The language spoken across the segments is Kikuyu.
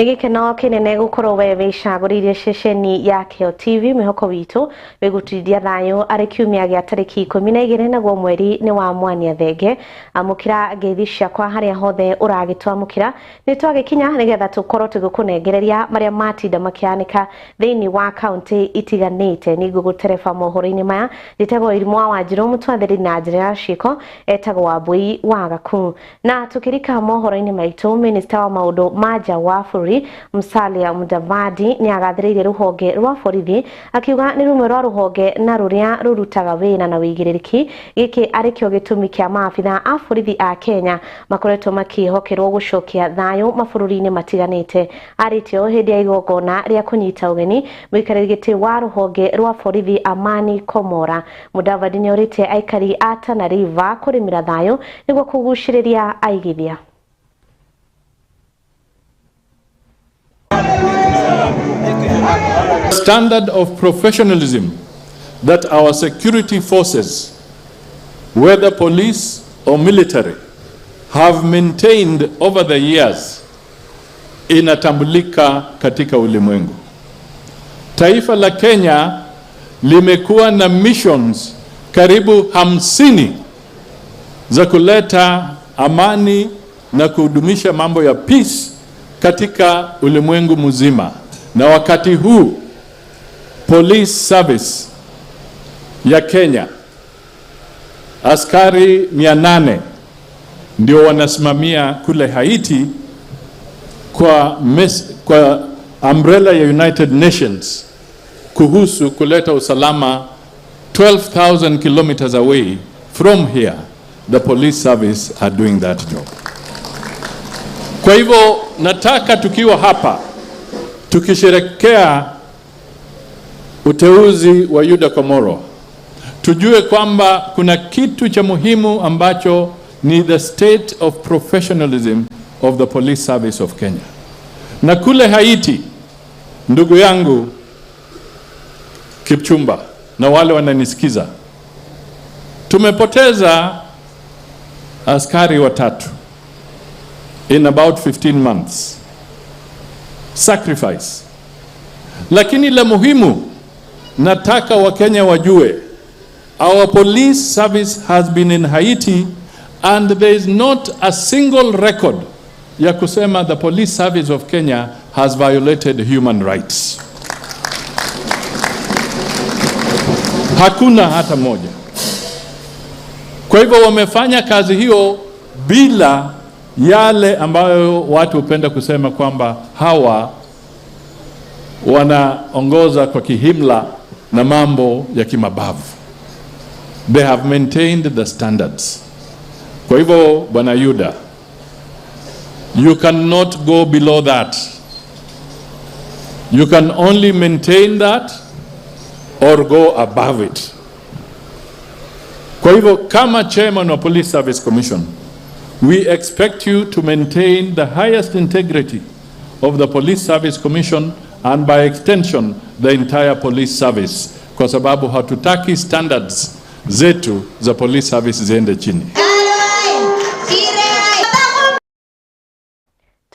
Nĩ gĩkeno kĩnene gũkorwo we wĩcagũrĩire ceceni ya Kĩo TV. Mwĩhoko witũ wĩgũtindia thayũ arĩ kiumia gĩa tarĩki 12 naguo mweri nĩ wa Mwania Thenge. Amũkĩra ngeithi ciakwa harĩa hothe ũragĩtwamũkĩra, nĩ twagĩkinya nĩgetha tũkorwo tũgĩkũnengereria marĩa matinda makĩhanĩka thĩinĩ wa kaunti itiganĩte. Nĩ ngũgũtereba mohoro-inĩ maya, njĩtagwo Irimũ wa Wanjirũ, mũtwathĩri na njĩra ya ciĩko etagwo Wambui wa Gaku. Na tukirika mohoro-inĩ maitũ, minista wa maũndũ ma nja wa bũrũri Musalia Mudavadi nĩ agathĩrĩirie rũhonge rwa borithi akiuga nĩ rumwe rwa rũhonge na rũrĩa rũrutaga wĩra na wĩigĩrĩrĩki. Gĩkĩ arĩkĩo gĩtũmi kĩa maabitha a borithi a Kenya makoretwo makĩhokerwo gũcokia thayũ mabũrũri-inĩ matiganĩte. Arĩtie ũũ hĩndĩ ya igongona rĩa kũnyita ũgeni mũikarĩri gĩtĩ wa rũhonge rwa borithi Amani Komora. Mudavadi nĩ orĩtie aikari a Tana River kũrĩmĩra thayũ nĩguo kũgucĩrĩria aigithia. Standard of professionalism that our security forces, whether police or military, have maintained over the years inatambulika katika ulimwengu. Taifa la Kenya limekuwa na missions karibu 50 za kuleta amani na kudumisha mambo ya peace katika ulimwengu mzima. Na wakati huu Police Service ya Kenya, askari 800 ndio wanasimamia kule Haiti kwa umbrella ya United Nations kuhusu kuleta usalama 12,000 kilometers away from here. The police service are doing that job. Kwa hivyo nataka tukiwa hapa tukisherekea uteuzi wa Yuda Komoro, tujue kwamba kuna kitu cha muhimu ambacho ni the state of professionalism of the police service of Kenya. Na kule Haiti, ndugu yangu Kipchumba na wale wananisikiza, tumepoteza askari watatu in about 15 months. Sacrifice. Lakini la muhimu nataka Wakenya wajue, our police service has been in Haiti and there is not a single record ya kusema the police service of Kenya has violated human rights. Hakuna hata moja. Kwa hivyo wamefanya kazi hiyo bila yale ambayo watu hupenda kusema kwamba hawa wanaongoza kwa kihimla na mambo ya kimabavu. They have maintained the standards. Kwa hivyo Bwana Yuda, you cannot go below that. You can only maintain that or go above it. Kwa hivyo kama chairman wa Police Service Commission, we expect you to maintain the highest integrity of the Police Service Commission and by extension the entire police service, kwa sababu hatutaki standards zetu za police service ziende chini.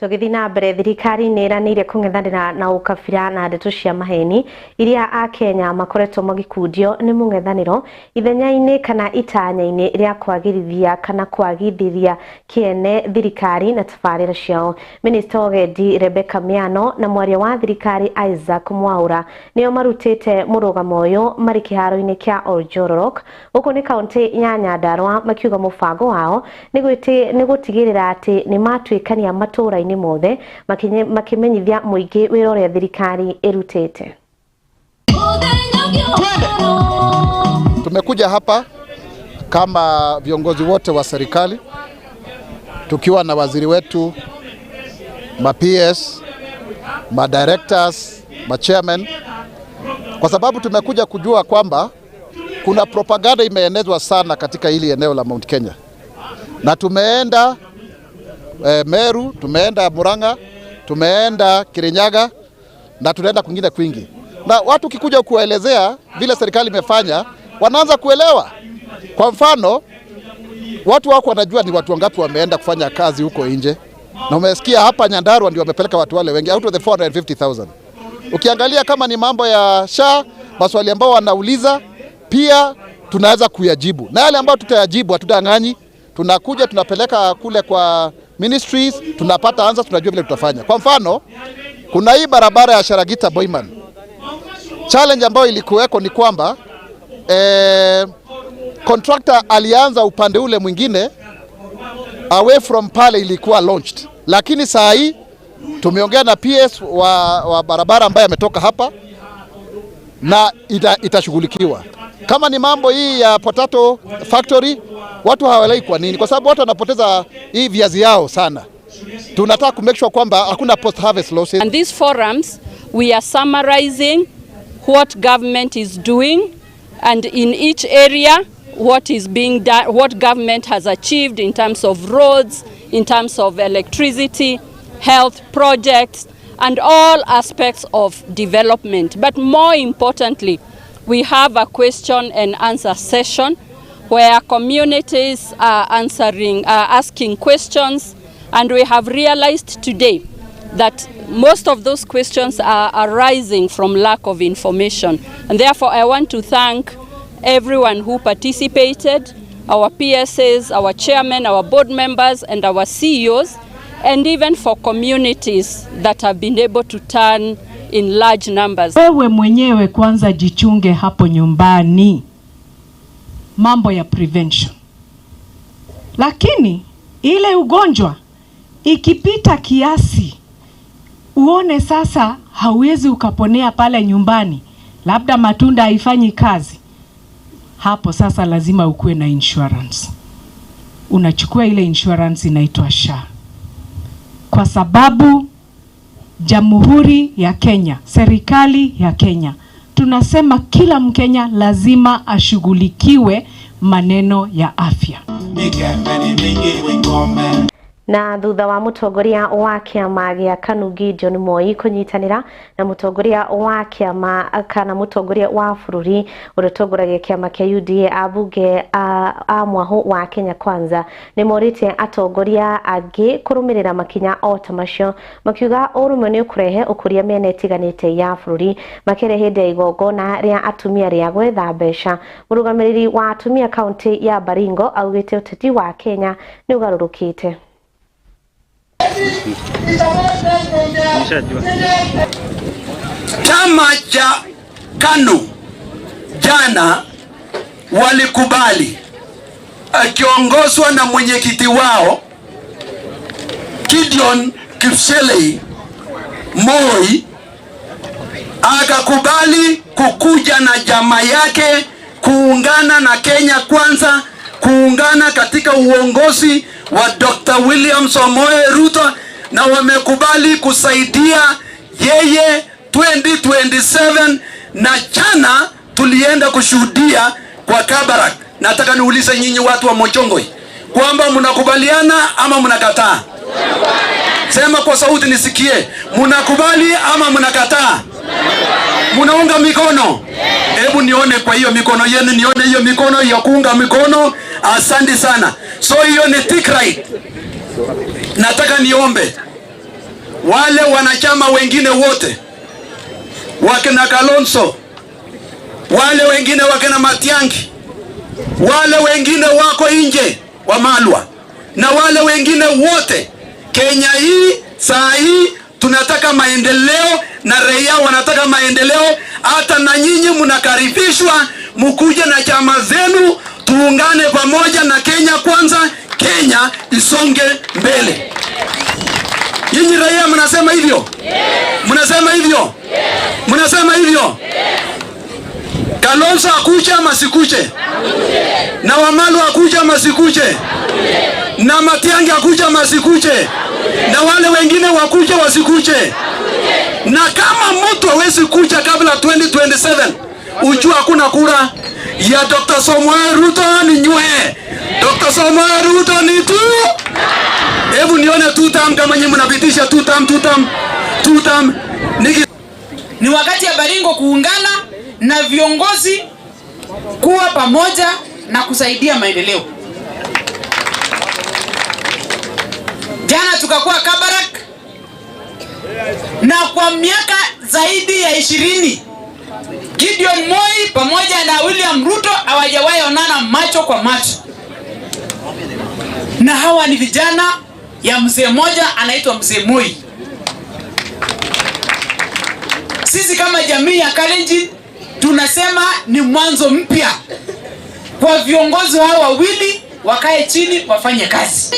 Tũgĩthiĩ na mbere, thirikari nĩ ĩranĩire kũng'ethanĩra na ũkabira na ndeto cia maheni iria akenya makoretwo magĩkundio nĩ mũng'ethanĩro ithenya-inĩ kana itanya-inĩ rĩa kwagĩrithia kana kwagithĩria kĩene thirikari na tabarĩra ciao. Minista wa Ũgendi Rebecca Miano na mwaria wa thirikari Isaac Mwaura nĩo marutĩte mũrũgamo ũyũ marĩ kĩharo-inĩ kĩa Oljororok gũkũ nĩ kaunti ya Nyandarua, makiuga mũbango wao nĩ gũtigĩrĩra atĩ nĩ matuĩkania matũũra mothe makimenyithia mũingĩ wĩra ũrĩa thirikari ĩrutĩte. Tumekuja hapa kama viongozi wote wa serikali tukiwa na waziri wetu, ma PS, ma directors, ma chairman, kwa sababu tumekuja kujua kwamba kuna propaganda imeenezwa sana katika hili eneo la Mount Kenya, na tumeenda Meru, tumeenda Murang'a, tumeenda Kirinyaga na tunaenda kwingine kwingi. Na watu kikuja kuelezea vile serikali imefanya, wanaanza kuelewa. Kwa mfano, watu wako wanajua ni watu wangapi wameenda kufanya kazi huko nje. Na umesikia hapa Nyandarua ndio wamepeleka watu wale wengi out of the 450,000. Ukiangalia kama ni mambo ya SHA, maswali ambao wanauliza pia tunaweza kuyajibu, na yale ambayo tutayajibu hatudanganyi. Tunakuja tunapeleka kule kwa ministries, tunapata answers, tunajua vile tutafanya. Kwa mfano, kuna hii barabara ya Sharagita Boyman. Challenge ambayo ilikuweko ni kwamba contractor alianza upande ule mwingine away from pale ilikuwa launched, lakini saa hii tumeongea na PS wa barabara ambaye ametoka hapa na itashughulikiwa. Kama ni mambo hii ya potato factory, watu hawaelewi kwa nini, kwa sababu watu wanapoteza hii viazi yao sana. Tunataka ku make sure kwamba hakuna post harvest losses. And these forums, we are summarizing what government is doing and in each area what is being done, what government has achieved in terms of roads, in terms of electricity, health projects, and all aspects of development. But more importantly, we have a question and answer session where communities are asking questions, and we have realized today that most of those questions are arising from lack of information. And therefore, I want to thank everyone who participated, our PSAs, our chairmen, our board members, and our CEOs, and even for communities that have been able to turn in large numbers. Wewe mwenyewe kwanza jichunge hapo nyumbani, mambo ya prevention. Lakini ile ugonjwa ikipita kiasi, uone sasa hauwezi ukaponea pale nyumbani, labda matunda haifanyi kazi, hapo sasa lazima ukuwe na insurance. Unachukua ile insurance inaitwa SHA, kwa sababu Jamhuri ya Kenya, serikali ya Kenya, tunasema kila Mkenya lazima ashughulikiwe maneno ya afya. Na thutha wa mutongoria wa kiama gia KANU Gideon Moi kunyitanira na mutongoria wa kiama kana mutongoria wa bururi uria utongoragia kiama kia UDA abunge a mwahu wa Kenya Kwanza ni moritie atongoria angi kurumirira makinya o ta macio, makiuga urumwe ni ukurehe ukuria miena itiganite ya bururi, makire hindi ya igongona ria atumia ria gwetha mbeca. Murugamiriri wa atumia kaunti ya Baringo augite uteti wa Kenya ni ugarurukite. Chama cha KANU jana walikubali, akiongozwa na mwenyekiti wao Gideon Kipseli Moi, akakubali kukuja na jamaa yake kuungana na Kenya Kwanza, kuungana katika uongozi wa Dr. William Samoei Ruto, na wamekubali kusaidia yeye 2027. Na jana tulienda kushuhudia kwa Kabarak. Nataka niulize nyinyi watu wa Mochongoi kwamba mnakubaliana ama mnakataa? Sema kwa sauti nisikie, mnakubali ama mnakataa? Mnaunga mikono? Hebu nione kwa hiyo mikono yenu, nione hiyo mikono ya kuunga mikono. Asante sana. So hiyo ni tick right. Nataka niombe wale wanachama wengine wote, wakina Kalonzo, wale wengine wakina Matiang'i, wale wengine wako nje wa Malwa, na wale wengine wote, Kenya hii saa hii tunataka maendeleo na raia wanataka maendeleo. Hata na nyinyi mnakaribishwa mkuje na chama zenu, tuungane pamoja na Kenya Kwanza, Kenya isonge mbele. Nyinyi raia mnasema hivyo? Mnasema hivyo? Mnasema hivyo? Kalonzo akuja ama sikuje? Na Wamalwa akuja ama sikuje? Na Matiang'i akuja ama sikuje? Na wale wengine wakuje wasikuje? Na kama mtu hawezi kuja kabla 2027, ujua hakuna kura ya Dr. Samoei Ruto ni nywe. Dr. Samoei Ruto ni tu. Hebu nione two term kama nyinyi mnapitisha two term, two term, two term. Ni wakati ya Baringo kuungana na viongozi kuwa pamoja na kusaidia maendeleo. Jana tukakuwa Kabarak, na kwa miaka zaidi ya 20 Gideon Moi pamoja na William Ruto hawajawahi onana macho kwa macho, na hawa ni vijana ya mzee mmoja anaitwa Mzee Moi. Sisi kama jamii ya Kalenjin tunasema ni mwanzo mpya kwa viongozi hao wawili, wakae chini wafanye kazi.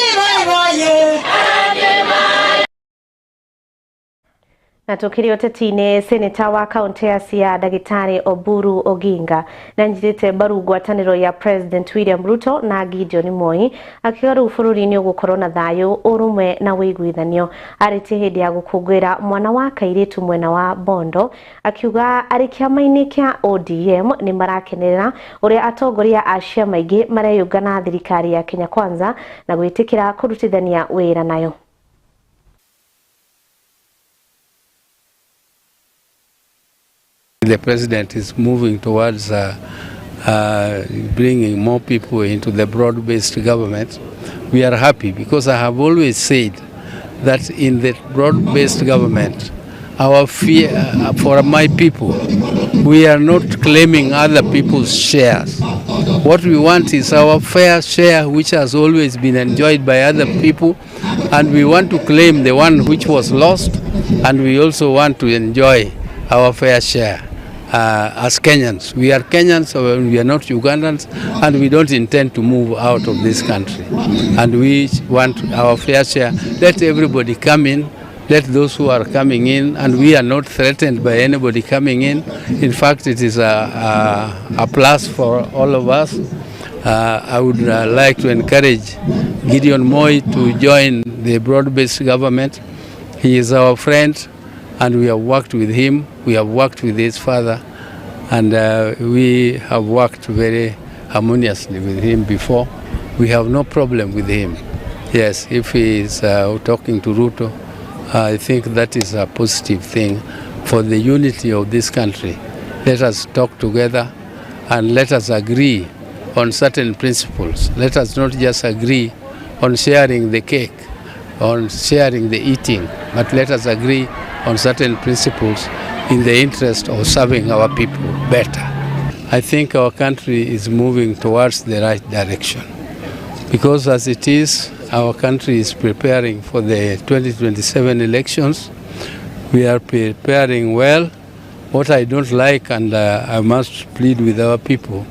Na tukiri ũteti-inĩ, seneta wa kaunti ya Siaya ndagĩtarĩ Oburu Oginga nĩanyitĩte mbaru ngwatanĩro ya President William Ruto na Gideon Moi, akiuga rĩu bũrũri nĩ ũgũkorwo na thayũ, ũrũmwe na ũiguithanio. Arĩtie hĩndĩ ya gũkũngũĩra mwana wa kairĩtu mwena wa Bondo, akiuga arĩ kĩama-inĩ kĩa ODM nĩ marakenerera ũrĩa atongoria a ciama ingĩ mareyunga na thirikari ya Kenya Kwanza na gwĩtĩkĩra kũrutithania wĩra nayo. The president is moving towards bringing more people into the broad-based government. We are happy because I have always said that in the broad-based government, our fear for my people, we are not claiming other people's shares. What we want is our fair share, which has always been enjoyed by other people, and we want to claim the one which was lost, and we also want to enjoy our fair share. As Kenyans. We are Kenyans, we are not Ugandans, and we don't intend to move out of this country. And we want our fair share. Let everybody come in, let those who are coming in, and we are not threatened by anybody coming in. In fact, it is a plus for all of us. I would like to encourage Gideon Moi to join the broad-based government. He is our friend, and we have worked with him, we have worked with his father, and we have worked very harmoniously with him before. We have no problem with him. Yes, if he is talking to Ruto, I think that is a positive thing for the unity of this country. Let us talk together and let us agree on certain principles. Let us not just agree on sharing the cake, on sharing the eating, but let us agree on certain principles in the interest of serving our people better. I think our country is moving towards the right direction, because as it is, our country is preparing for the 2027 elections. We are preparing well. What I don't like, and I must plead with our people,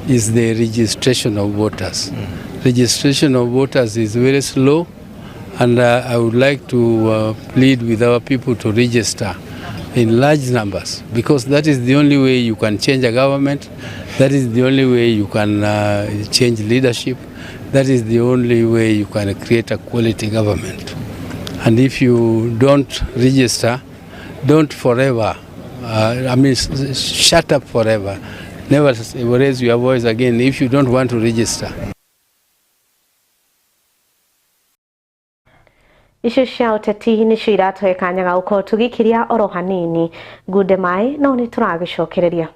is the registration of voters. Registration of voters is very slow, and I would like to plead with our people to register in large numbers, because that is the only way you can change a government, that is the only way you can change leadership, that is the only way you can create a quality government. And if you don't register, don't forever, shut up forever. Never raise your voice again if you don't want to register. Icio cia ũteti nĩcio iratũhe kanya ga gũkorwo tũgĩkiria oro hanini ngunde maĩ, no nĩ tũragĩcokereria.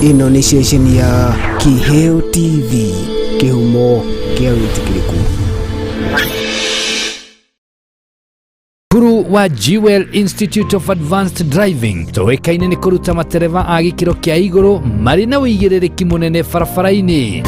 Ĩno nĩ ceceni ya Kiheo TV, kĩhumo kĩa wĩtĩkĩrĩku. Cukuru wa Jewel Institute of Advanced Driving tũĩkaine nĩ kũruta matereba a gĩkĩro kĩa igũrũ marĩ na ũigĩrĩrĩki mũnene barabara-inĩ.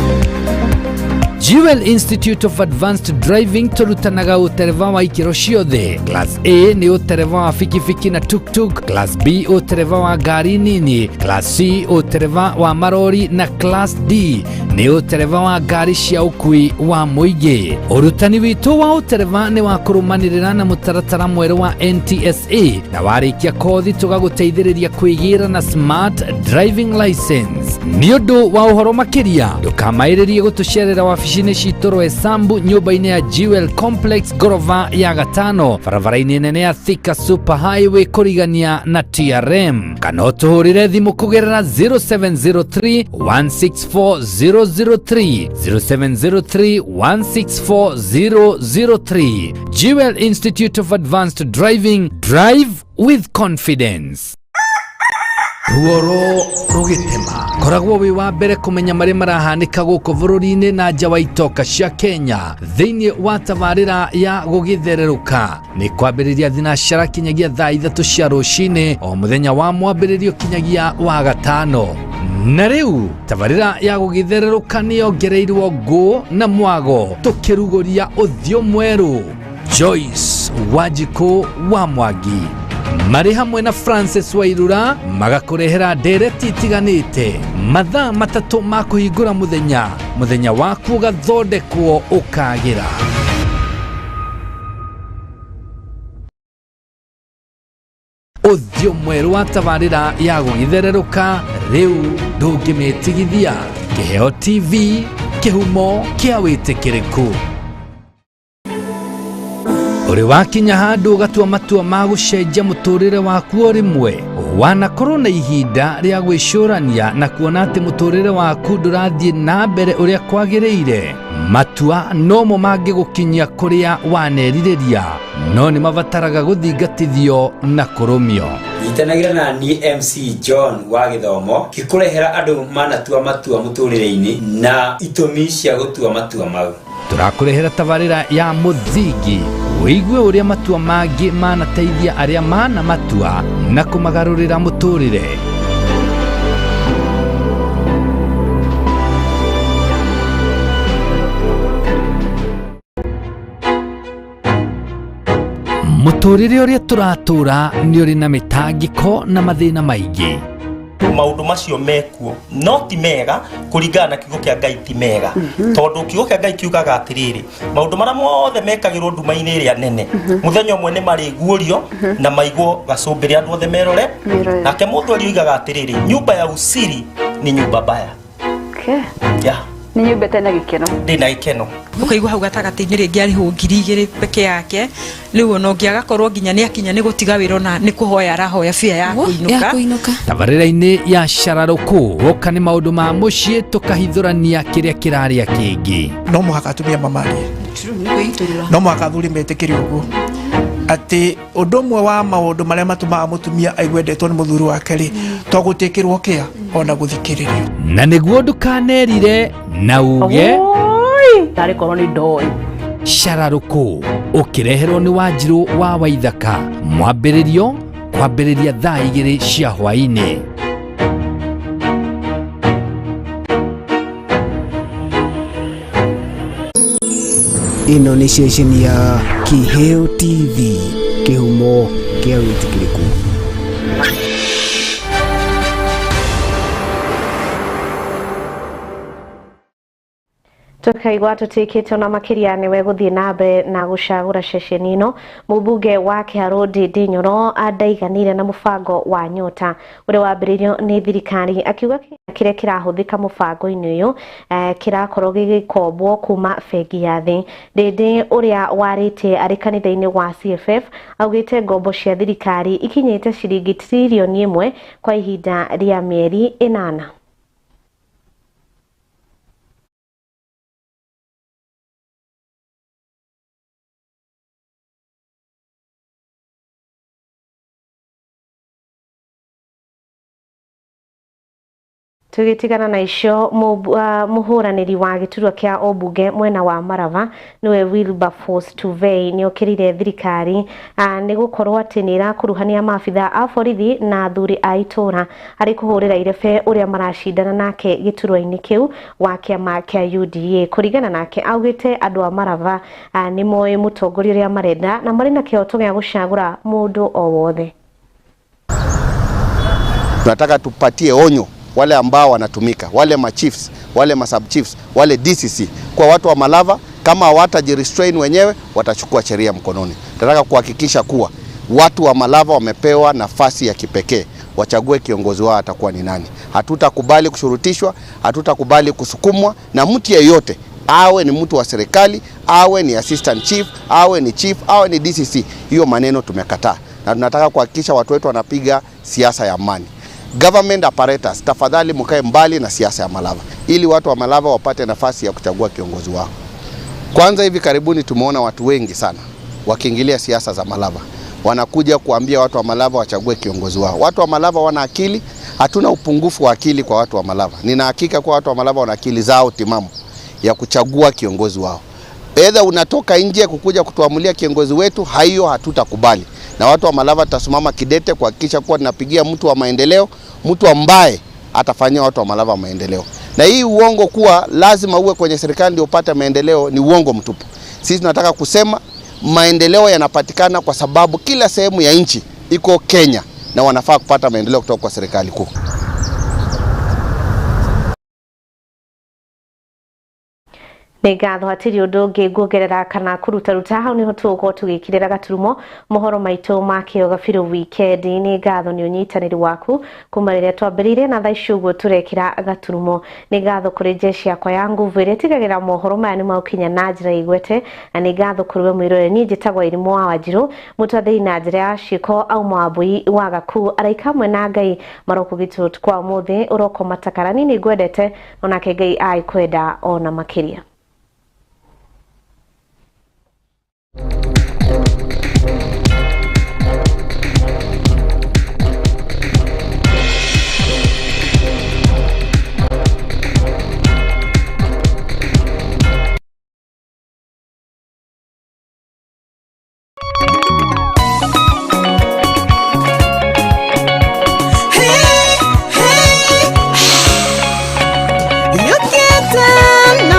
Jewel Institute of Advanced Driving tũrutanaga ũtereba wa ikĩro ciothe. Class A nĩ ũtereba wa bikibiki na tuktuk, Class B ũtereba wa ngari nini, Class C ũtereba wa marori na Class D Nĩ ũtereba wa ngari cia ũkui wa mũingĩ. Ũrutani witũ wa ũtereba nĩ wa kũrũmanĩrĩra na mũtaratara mwerũ wa NTSA, na warĩkia kothi tũgagũteithĩrĩria kwĩgĩra na smart driving license. Nĩ ũndũ wa ũhoro makĩria ndũkamaĩrĩrie gũtũcerera wabici-inĩ citũ Roysambu nyũmba-inĩ ya Jewel Complex ngorova ya gatano barabara-inĩ nene ya Thika Super Highway kũrigania na TRM, kana ũtũhũrĩre thimũ kũgerera 0703 164 003 0703 164 003. Jewel Institute of Advanced Driving, drive with confidence. Ruoro rũgĩtema koragwo wĩ wa mbere kũmenya marĩa marahanĩka gũkũ bũrũri-inĩ na nja wa itoka cia Kenya thĩinĩ wa tabarĩra ya gũgĩthererũka. Nĩ kwambĩrĩria thinacara kinyagia thaa 3 cia rũcinĩ o mũthenya wa mwambĩrĩrio kinyagia wa gatano. Na rĩu tabarĩra ya gũgĩthererũka nĩ yongereirwo ngũ na mwago tũkĩrugũria ũthiũ mwerũ. Joyce Wanjikũ wa Mwangi marĩ hamwe na Francis Wairura magakũrehera ndereti itiganĩte mathaa 3 ma kũhingũra mũthenya, mũthenya waku ũgathondekwo ũkagĩra. Ũthiũ mwerũ wa tabarĩra ya gũgĩthererũka rĩu ndũngĩmĩtigithia. Kĩheo TV, kĩhumo kĩa wĩtĩkĩrĩku. Ũrĩ wakinya handũ ũgatua matua ma gũcenjia mũtũrĩre waku o rĩmwe, wanakorwo na ihinda rĩa gwĩcũrania na kuona atĩ mũtũrĩre waku ndũrathiĩ na mbere ũrĩa kwagĩrĩire. Matua nomo mangĩgũkinyia kũrĩa wanerirĩria, no nĩ mabataraga gũthingatithio na kũrũmio. Nyitanagĩra na niĩ MC John wa gĩthomo gĩkũrehera andũ manatua matua mũtũrĩre-inĩ na itũmi cia gũtua matua mau. Tũrakũrehera tabarĩra ya mũthingi wĩigue ũrĩa matua mangĩ manateithia arĩa mana matua na kũmagarũrĩra mũtũrĩre. Mũtũrĩre ũrĩa tũratũra nĩ ũrĩ na mĩtangĩko na mathĩna maingĩ. Maũndũ macio mekuo no ti mega kũringana na kiugo kĩa Ngai, ti mega tondũ kiugo kĩa Ngai kiugaga atĩrĩrĩ, maũndũ marĩa mothe mekagĩrwo nduma-inĩ ĩrĩa nene mũthenya ũmwe nĩ marĩguũrio na maigwo gacũmbĩrĩ andũ othe merore. Nake mũthuri oigaga atĩrĩrĩ, nyumba ya usiri ni nyumba mbaya. Yeah. Nĩ nyũmba ĩtarĩ na gĩkeno. Ndĩ na gĩkeno. Ũkaigua hau gatagatĩ-inĩ rĩngĩ arĩhwo 2000 peke yake, rĩu ona ũngĩ agakorwo nginya nĩ akinya nĩ gũtiga wĩra ona nĩ kũhoya arahoya bia ya kũinũka. Tabarĩra-inĩ ya cararũkũ woka nĩ maũndũ ma mũciĩ tũkahithũrania kĩrĩa kĩrarĩa kĩngĩ. No mũhaka atumia mamarie, no mũhaka athuri metĩkĩre ũguo atĩ ũndũ ũmwe wa maũndũ marĩa matũmaga mũtumia aigue endetwo nĩ mũthuri wake rĩ, to gũtĩkĩrwo kĩa ona gũthikĩrĩrio. Na nĩguo ndũkanerire na uge tarĩ korwo nĩ ndoĩ. Cararũkũ ũkĩreherwo nĩ Wanjirũ wa Waithaka, mwambĩrĩrio kwambĩrĩria thaa 2 cia hwaĩ-inĩ. Ĩno nĩ ceceni ya Kĩheo TV, kĩhumo kĩa wĩtĩkĩrĩku. Tukaigua tutikite ona makiria niwe guthie na mbere na gucagura ceceni ino. Mũmbunge wa Kiharu Ndindi Nyoro andaiganire na mũbango wa Nyota ũrĩa wambĩrĩirio nĩ thirikari, akiuga kĩrĩa kĩrahũthĩka mũbango-inĩ ũyũ kĩrakorwo gĩgĩkombwo kuma bengi ya thĩ. Ndindi ũrĩa warĩte arĩ kanitha-inĩ wa CFF augĩte ngombo cia thirikari ikinyĩte ciringi tririoni 1 kwa ihinda rĩa mĩeri 8. Tugitigana na icio, muhuraniri wa giturwa kia obunge mwena wa Marava niwe Wilberforce Tuvei niokirire thirikari ni gukorwo ati ni irakuruhania maabitha a borithi na athuri a itura ari kuhurira irebe uria maracindana nake giturwa-ini kiu wa kiama kia UDA. Kuringana nake augite andu a Marava ni moe mutongoria uria marenda na mari na kihoto gia gucagura mundu o wothe. Tunataka tupatie onyo wale ambao wanatumika, wale machiefs, wale masub chiefs, wale DCC, kwa watu wa Malava kama hawatajirestrain wenyewe watachukua sheria mkononi. Nataka kuhakikisha kuwa watu wa Malava wamepewa nafasi ya kipekee wachague kiongozi wao atakuwa ni nani. Hatutakubali kushurutishwa, hatutakubali kusukumwa na mtu yeyote, awe ni mtu wa serikali, awe ni assistant chief, awe ni chief, awe ni DCC. Hiyo maneno tumekataa, na tunataka kuhakikisha watu wetu wanapiga siasa ya amani. Government apparatus, tafadhali mkae mbali na siasa ya Malava ili watu wa Malava wapate nafasi ya kuchagua kiongozi wao. Kwanza hivi karibuni tumeona watu wengi sana wakiingilia siasa za Malava, wanakuja kuambia watu wa Malava wachague kiongozi wao. Watu wa Malava wana akili, hatuna upungufu wa akili kwa watu wa Malava. Nina hakika kwa watu wa Malava wana akili zao timamu ya kuchagua kiongozi wao. Either unatoka nje kukuja kutuamulia kiongozi wetu, hayo hatutakubali. Na watu wa Malava tutasimama kidete kuhakikisha kuwa tunapigia mtu wa maendeleo, mtu ambaye atafanyia watu wa Malava maendeleo. Na hii uongo kuwa lazima uwe kwenye serikali ndio upate maendeleo ni uongo mtupu. Sisi tunataka kusema maendeleo yanapatikana kwa sababu kila sehemu ya nchi iko Kenya na wanafaa kupata maendeleo kutoka kwa serikali kuu. Nĩ ngatho hatirĩ ũndũ ũngĩ nguongerera kana kũrutaruta hau nĩho tũgũkorwo tũgĩkĩrĩra gaturumo mohoro maitũ ma kĩo gabirũ weekend. Nĩ ngatho nĩ ũnyitanĩri waku kuma rĩrĩa twambĩrĩirie na thaa ici ũguo tũrekĩra gaturumo. Nĩ ngatho kũrĩ jeshi yakwa ya nguvu ĩrĩa ĩtigagĩrĩra mohoro maya nĩ magũkinya na njĩra igwete, na nĩ ngatho kũrĩ we mwĩroreri. Niĩ njĩtagwo Irimũ wa Wanjirũ, mũtwathĩri na njĩra ya ciĩko auma Wambui wa Gaku araika hamwe na Ngai marokũgitĩrwo ũtukũ wa ũmũthĩ ũroko matakara. Niĩ nĩ ngwendete onake Ngai agĩkwenda ona makĩria. Hey, hey, you can't